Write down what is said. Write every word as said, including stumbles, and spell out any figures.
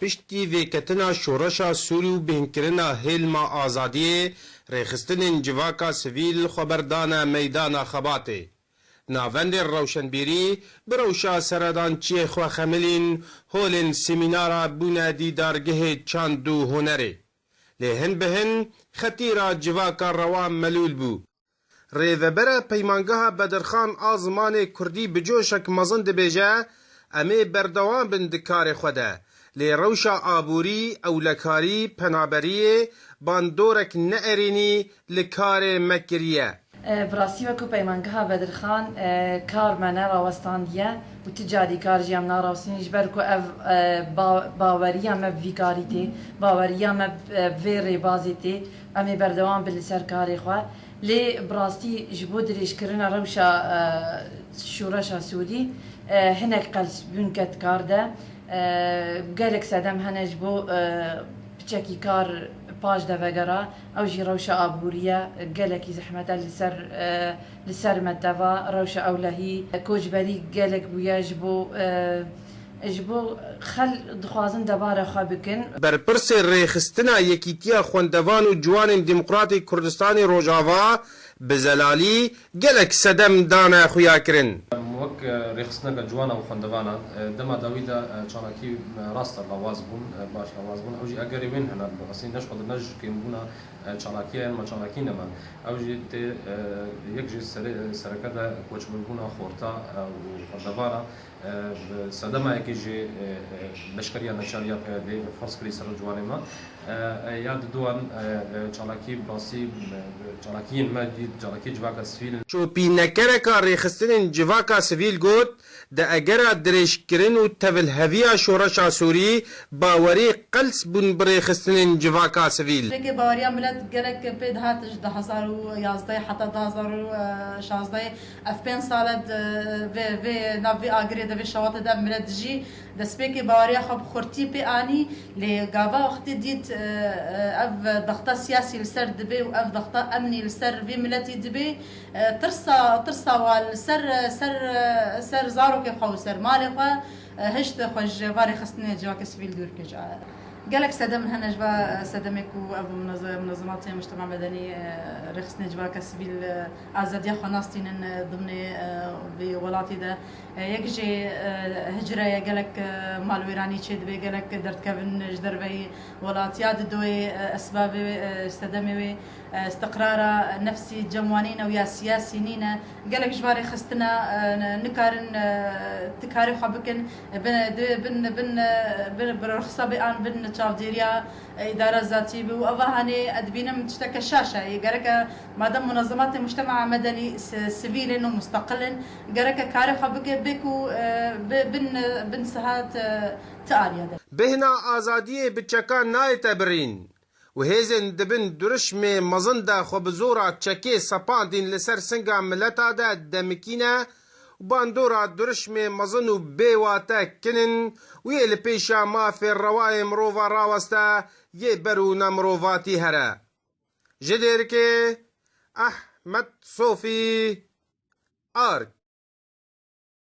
Piştî vêketina şoreşa Sûrî û bêhnkirina hêlma azadiyê, rêxistinên civaka sivîl xwe berdane meydana xebatê. Navendên rewşenbîrî bi rewşa seredançiyê xwe xemilîn, holên semînara bûne dîdargehê çand û hunerê. Lê hin bi hin xetîra civaka rewa melûl bû. Rêvebera Peymangeha Bedirxan a zimanê kurdî bi coşek mezin dibêje, em ê berdewam bin di karê xwe de. Lê rewşa aborî, ewlekarî, penaberiyê bandorek ne erênî li karê me kiriye. E, bi rastî wekî Peymangeha Bedirxan, e, kar me nerawestandiye û ti carî kar jî em narawestînin, ji ber ku ev, e, ba-, baweriya me bi vî karî tê, baweriya me, e, bi vê rêbazê tê, em ê berdewam bin li ser karê xwe. Lê bi rastî ji bo dirêjkirina rewşa, e, şoreşa Sûrî, e, hinek qels bûn ket kar de. E, gelek sedem hene ji bo, e, piçekî kar paş de vegera. Ew jî rewşa aborî ye, gelekî zehmet e li ser, e, li ser me teva, rewşa ewlehî, koçberî gelek bûye ji bo, e, ji bo xel dixwazin debara xwe bikin. Berpirsê rêxistina Yekîtiya Xwendevan û Ciwanên Demokratê Kurdistanê Rojava bi zelalî gelek sedem dane xuyakirin. Wek, e, rêxistineke ciwana û xwendevana, e, dema dawî de, e, çalakî, e, rast e lawaz bûn, e, baş lawaz bûn. Ew jî egerê wên hene, bi rastî ne ji xwe de, ne ji kêmbûna, e, çalakiyê, ma çalakî nema. Ew jî tê, e, yek jî serê, sereke de koçberbûna xorta, e, û xwendevana, e, bi sedema yekê jî, e, e, leşkeriya neçariya P Y D'ê bi ferz kirî ser ciwanê me. E, e, ya diduan, e, e, çalakî bi rastî, e, çalakiyên me dît, çalakiyê civaka sivîl in. Çopînekereka rêxistinên civaka sivîl got, di egera dirêjkirin û tevilheviya şoreşa Sûrî, bawerî qels bûn bi rêxistinên civaka sivîl. Pêkê baweriya milet gelek pê dihat ji du hazar û yazdeh heta du hazar û şazdeh. Ev pênc sal e di vê, vê, nav vê agirê de, vê şewatê de milet dijî. Destpêkê baweriya xwe bi xurtî pê anî, lê gava wextê dît, e, e, ev dexta siyasî li ser dibe û ev dexta emnî li ser vê miletî dibe, e, tirsa, tirsa wan li ser, ser, ser zarokê xwe û ser malê xwe, e, hişt xwe ji va rêxistinê civakê sivîl dûr kir. Gelek sedem hene ji va sedemê ku ev munaze-, munazematê mujtema medenî, e, rêxistinê civaka sivîl, e, azadiya xwe nastînin, e, dimnê, e, vê welatê de. E, yek jî, e, hicre ye, gelek, e, malwêranî çêdibe, gelek derdikevin ji derveyî welat. Ya didoyê, e, esbabê wê, e, sedemê wê, e, istiqrara nefsî cem wan nîne û ya siyasî nîne. Gelek ji van rêxistina, e, ne-, nikarin, e, ti karê xwe bikin, e, bin, di-, bin, bin, e, bin, bi ruxsa bê an bin çavdêriya, e, îdara zatî bi û eva hanê ez dibînim tişteke şaş e. Gereke madem munazematê mujtema medenî si-, sivîl in û musteqil in, gereke karê xwe bike, bê ku, e, bi-, bin, e, bin sihat, e, ti alî ye de. Bêhna azadiyê bi çekan nayête birîn û hêzên di bin durişmê mezin de xwe bi zora çekê sepandîn li ser singa mileta de demikîne û bandora durişmê mezin û bêwate kin in û yê li pêşa mafê rewayê mirova raweste yê ber û nemirovatî here. Ji Dêrikê, Ehmed Sofî, Ark.